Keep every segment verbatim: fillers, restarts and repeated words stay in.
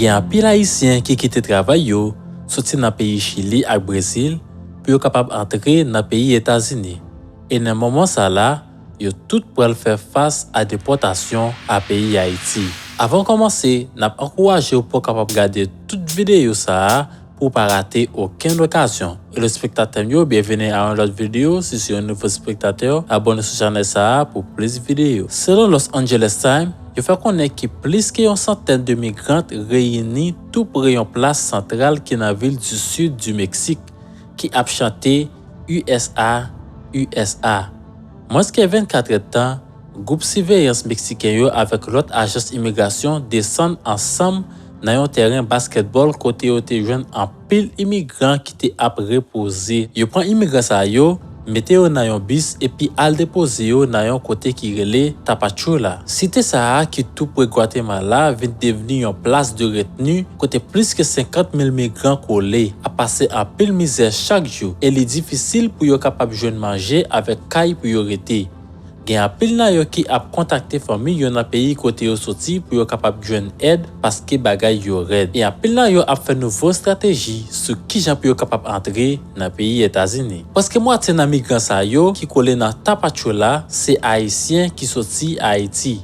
Gen anpil Ayisyen ki kite travay yo, soti nan peyi Chili ak Brezil, pou yo kapab antre nan peyi Etazini. E nan moman sa la, yo tout pral fè fas a depòtasyon a peyi Ayiti. Avan w kòmanse, n ap ankouraje w pou w kapab gade tout videyo sa a pou w pa rate okenn okazyon. Telespektatè m yo, byenveni a yon lòt videyo. Si se yon nouvo espektatè, abòne sou chanèl sa a pou plis videyo. Selon Los Angeles Times, yo fè konnen ke plis ke yon santèn de migrant reyini tou pre yon plas santral ki nan vil di sid di Meksik, ki ap chante U S A, U S A. Mwens ke vennkat èdtan, gwoup siveyans meksiken yo avèk lòt ajans imigrasyon desann ansanm nan yon tèren baskètbòl kote yo te jwenn anpil imigran ki te ap repoze. Yo pran imigran sa yo, mete yo nan yon bis epi al depoze yo nan yon kote ki rele Tapachula. Site sa a ki tou pre Gwatemala vin devni yon plas de retni kote plis ke senkant mil migran kole, ap pase anpil mizè chak jou, e li difisil pou yo kapab jwenn manje avèk kay pou yo rete. Gen anpil nan yo ki ap kontakte fanmi yo nan peyi kote yo soti pou yo kapab jwenn èd paske bagay yo rèd. E anpil nan yo ap fè nouvo estrateji sou kijan pou yo kapab antre nan peyi Etazini. Prèske mwatye nan migran sa yo ki kole nan Tapachula se Ayisyen ki soti Ayiti.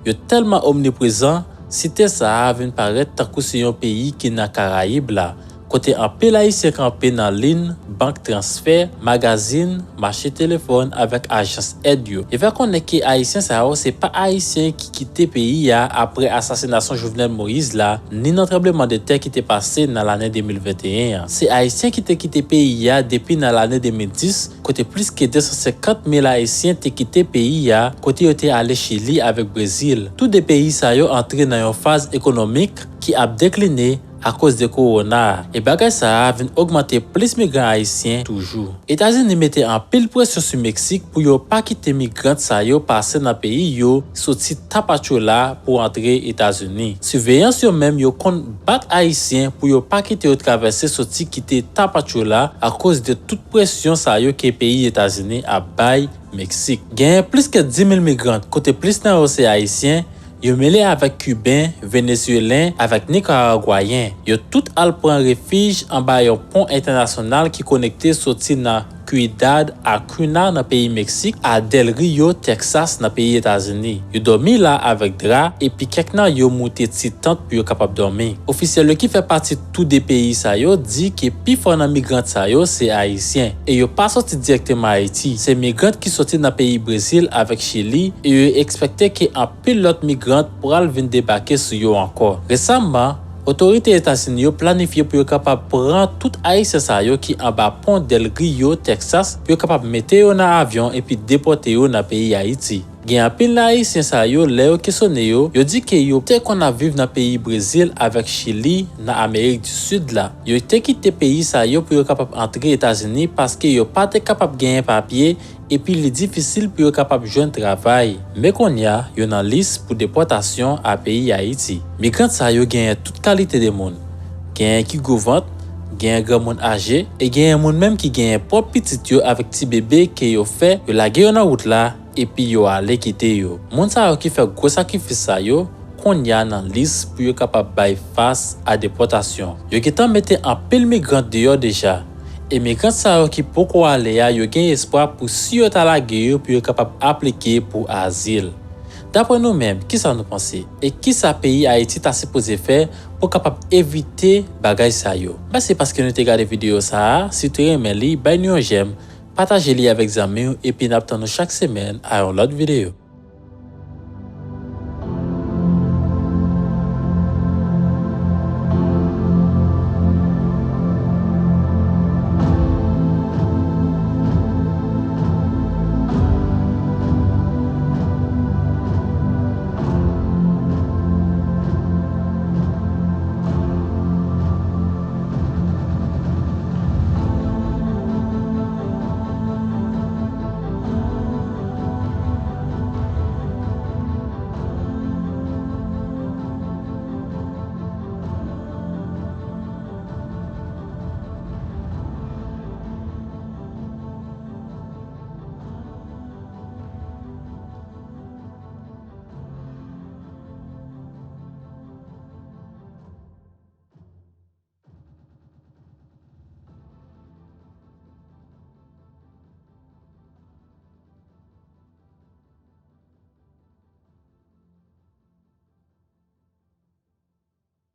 Yo tèlman omniprezan, site sa a vin parèt tankou se yon peyi ki nan Karayib la, kote anpil Ayisyen kanpe nan liy, bank transfè, magazin, mache telefòn avèk ajans èd yo. Yo fè konnen ke Ayisyen sa yo se pa Ayisyen ki kite peyi a apre asasinasyon Jovenel Moïse la, ni nan tranblemanntè ki te pase nan lane de mil venteyen an. Se Ayisyen ki te kite peyi a depi nan lane de mil dis, kote plis ke de san senkant mil Ayisyen te kite peyi a, kote yo te ale Chili avèk Brezil. Tou de peyi sa yo antre nan yon faz ekonomik ki ap dekline akoz de kowona a, e bagay sa a vin ogmante plis migran ayisyen toujou. Etazini mete anpil presyon sou Meksik pou yo pa kite migrant sa yo pase nan peyi yo soti Tapachula pou antre Etazini. Siveyans yo menm yo konn bat Ayisyen pou yo pa kite yo travèse soti kite Tapachula akoz de tout presyon sa yo ke peyi Etazini ap bay Meksik. Genyen plis ke dis mil migran, kote plis nan yo se Ayisyen, yo mele avèk Kiben, Venezuelen, avèk Nikaragwayen. Yo tout al pran refij anba yon pon entènasyonal ki konekte soti nan Ciudad Acuña nan peyi Meksik a Del Rio, Texas nan peyi Etazini. Yo dòmi la avèk dra, epi kèk nan yo moute ti tant pou yo kapab dòmi. Ofisyèl yo ki fè pati tou de peyi sa yo di ke pifò nan migrant sa yo se Ayisyen, e yo pa soti dirèkteman Ayiti. Se migrant ki soti nan peyi Brezil avèk Chili, e yo ekspekte ke anpil lòt migrant pral vin debake sou yo ankò. Resaman, otorite Etazini yo planifye pou yo kapab pran tout Ayisyen sa yo ki anba pon Del Rio, Texas, pou yo kapab mete yo nan avyon epi depòte yo nan peyi Ayiti. Gen anpil nan Ayisyen sa yo, lè yo kesyone yo, yo di ke yo te konn ap viv nan peyi Brezil avèk Chili nan Amerik di Sid la. Yo te kite peyi sa yo pou yo kapab antre Etazini paske yo pa te kapab genyen papye epi li difisil pou yo kapab jwenn travay. Men kounye a, yo nan lis pou depòtasyon a peyi Ayiti. Migrant sa yo genyen tout kalite de moun. Genyen ki gwo vant, genyen granmoun aje, e genyen moun menm ki genyen pwòp pitit yo avèk ti bebe ke yo fè, yo lage yo nan wout la, epi yo ale kite yo. Moun sa yo ki fè gwo sakrifis sa yo, kounye a nan lis pou yo kapab bay fas a depòtasyon. Yo gentan mete anpil migrant deyò deja. E migrant sa yo ki poko ale a, yo gen espwa pou si yo ta lage yo pou yo kapab aplike pou azil. Daprè nou menm, kisa nou panse? E kisa peyi Ayiti ta sipoze fè pou kapab evite bagay sa yo? Mèsi paske nou te gade videyo sa a. Si w te renmen li, bay nou yon jèm, pataje li avèk zanmi w, epi n ap tann nou chak semèn a yon lòt videyo.